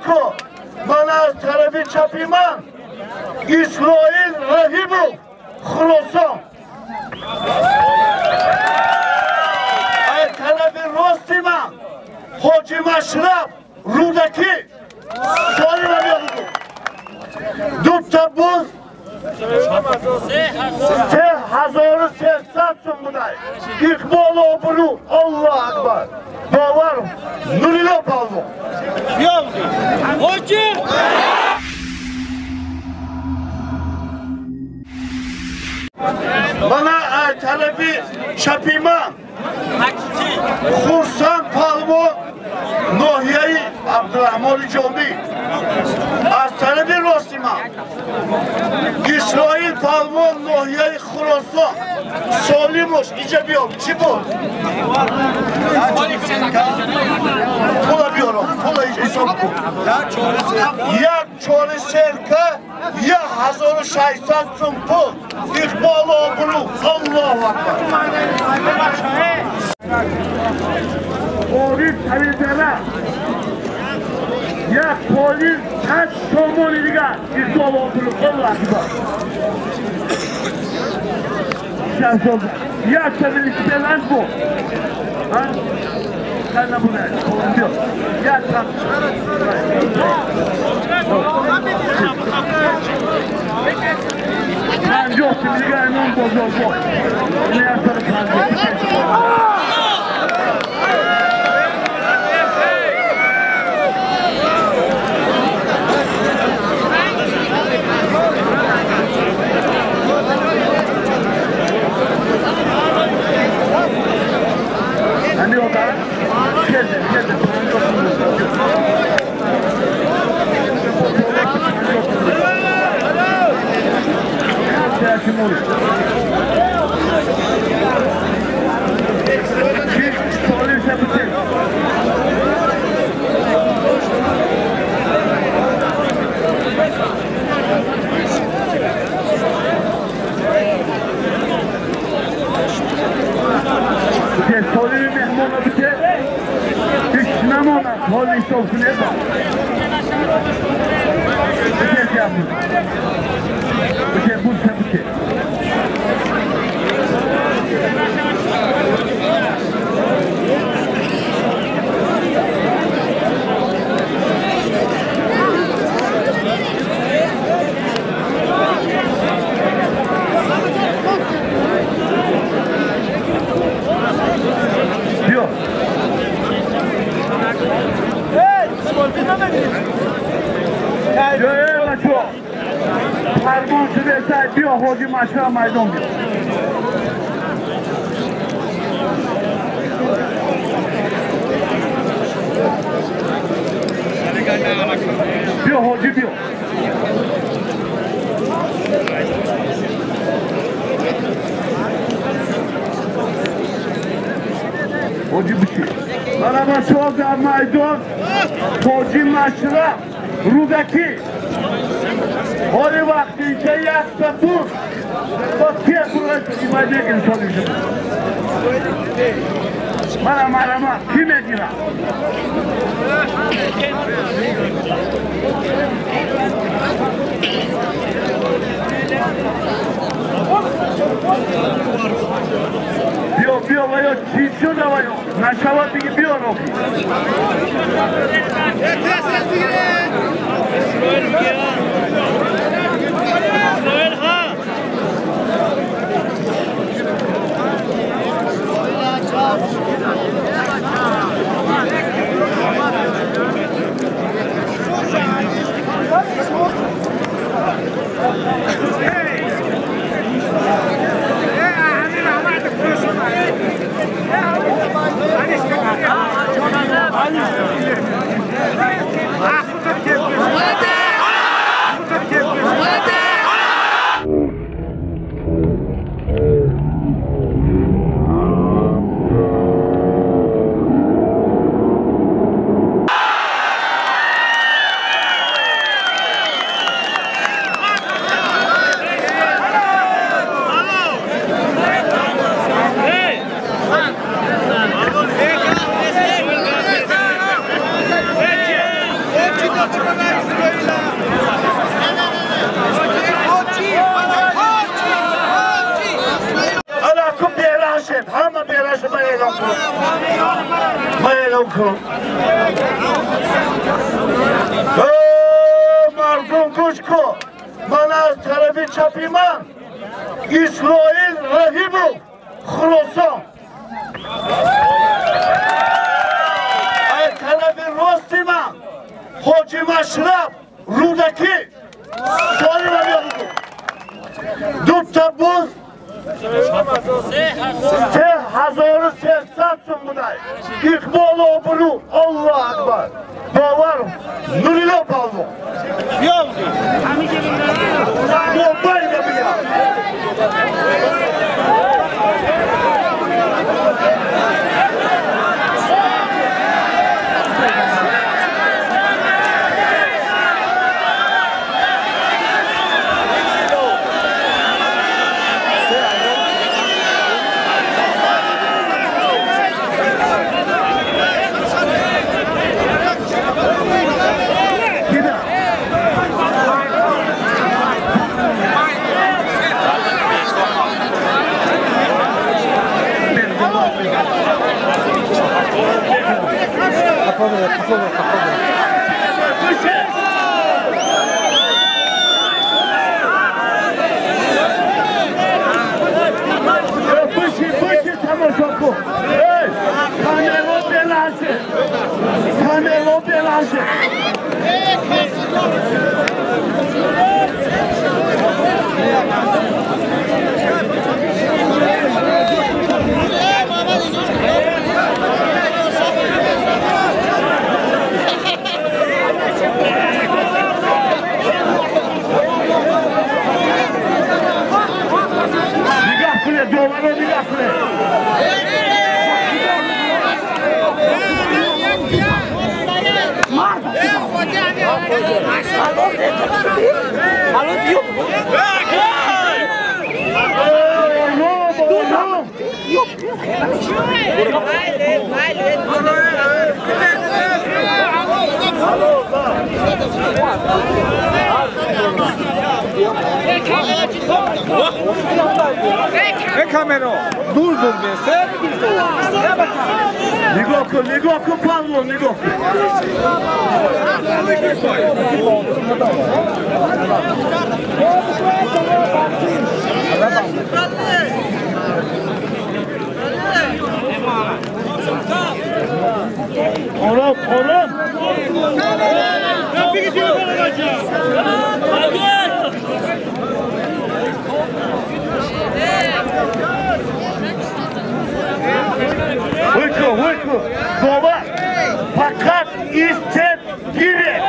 ку ман аз тарафи чапи ман Исроил Раҳимов Хуросон, аз тарафи рости ман Ҳоҷи Машраб Рӯдакӣ. Солима биё бугу. Дута буз 3300 сум будай. Иқбол обрӯ. Аллоҳ акбар. Бовар Нурилло палвон. Ҳоҷи мана аз тарафи чапи ман Хурсанд палвон ноҳияи Абдураҳмони Ҷомӣ, аз тарафи рости ман Исроил палвон ноҳияи Хуросон. Солимош иҷа биё. Чӣ буд? Пула биёрам, пула ҳисоб кун. Як чори серка 1600 сум пул. Иқбол обрӯ. Аллоҳу акбар. Ориф Тавилдара як полин 8 сомони дигар. Иқбол обрӯ. Аллоҳу акбар. Як та велосипед буд. Набуда. Як та 50 дигар нон бозор буд. 150. Ҳоҷи Машраб майдон биё. Биё ҳоҷи биё. Ҳоҷи биши. Мана бачаҳо дар майдон Ҳоҷи Машраб Рӯдакӣ. ҳоли вақти ки якта буд با کیه پول باید یک انسان میشه. من مرما کی میگیرم؟ بیا بیا ویا چی شده ویا نشود دیگه بیا روکی. нигоҳ кун. Мардум гӯш кун. Ман аз тарафи чапи ман Исроил Раҳимов, Хуросон. Аз тарафи рости ман Ҳоҷи Машраб, Рӯдакӣ. Солима биё бигӯ. Дута буз 3300 сум будай. Иқбол обрӯ, Аллоҳ акбар. Бовар Нурилло Павлов. Мобайда бия. Нигоҳ кун, Павло, нигоҳ кун. Ором, ором. Выку, выку. Дома фақат истед гиред.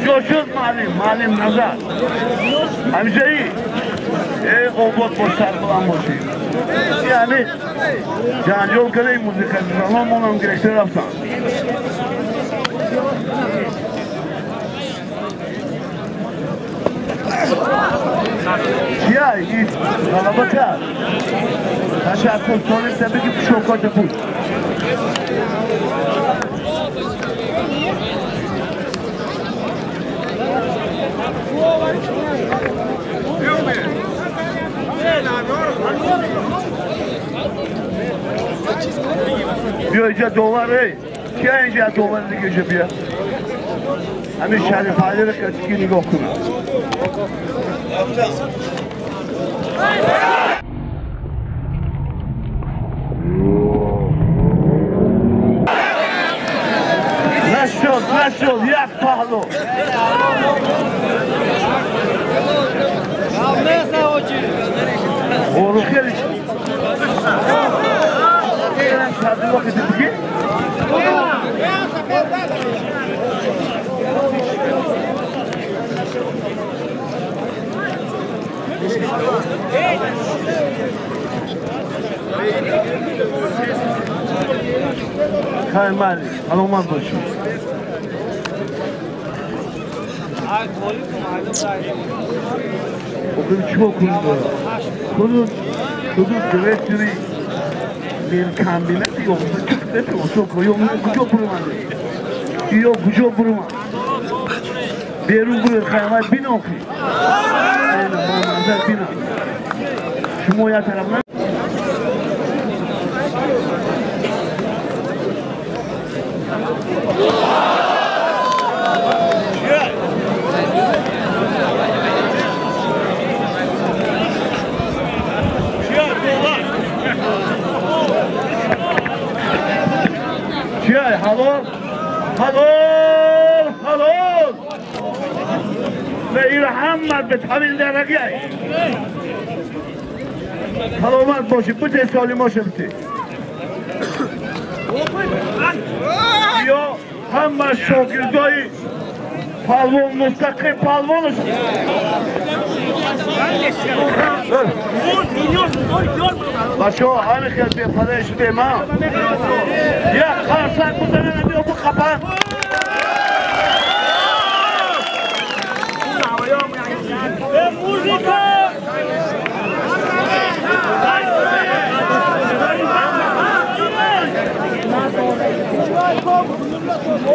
Ҷошуд маълим, маълим назар. Ҳамишаи эй обод бош, сарбаланд бошӣ. Яъне ҷанҷол карда музикаҷонон монам гирифта рафтан. Кия ин ғалаба кард? Ташаккур, Солим табиги шокоти пул. Биё инҷа довар, эй. Кия инҷа довар дига инҷа бия. Ҳамин Шарифалиро ки нигоҳ кунад. Нашуд, нашуд, як паҳлу. Хеле Хайр мали, саломат бошед. Чико кунун? Кунун кунун директори мелкомбинати куҷо буруманд? Ё куҷо буруманд? Берун буред, хаймай бинохи. Бо манзар бина. Шумо як тараф на. Halol, halol, halol. Ve İlhamlar به همین درجه. سلامت باشید، بوده سالم باشید. یا همه شاگردای پهلوان مستقیم پهلوان. بچه‌ها همین خیلی بپره شده ما. یا خرسک بزنن بیا bu kapan.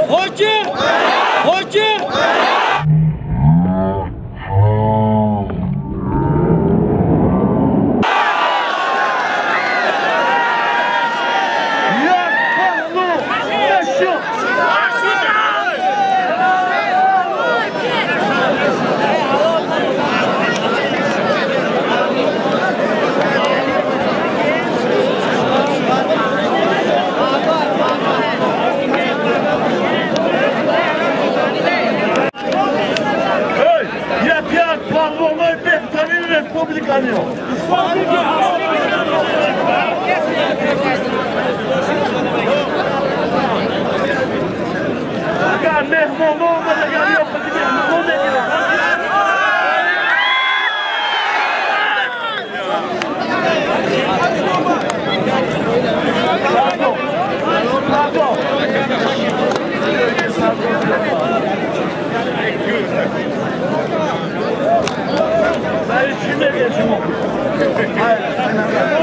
Hoca! Hoca! Hayır.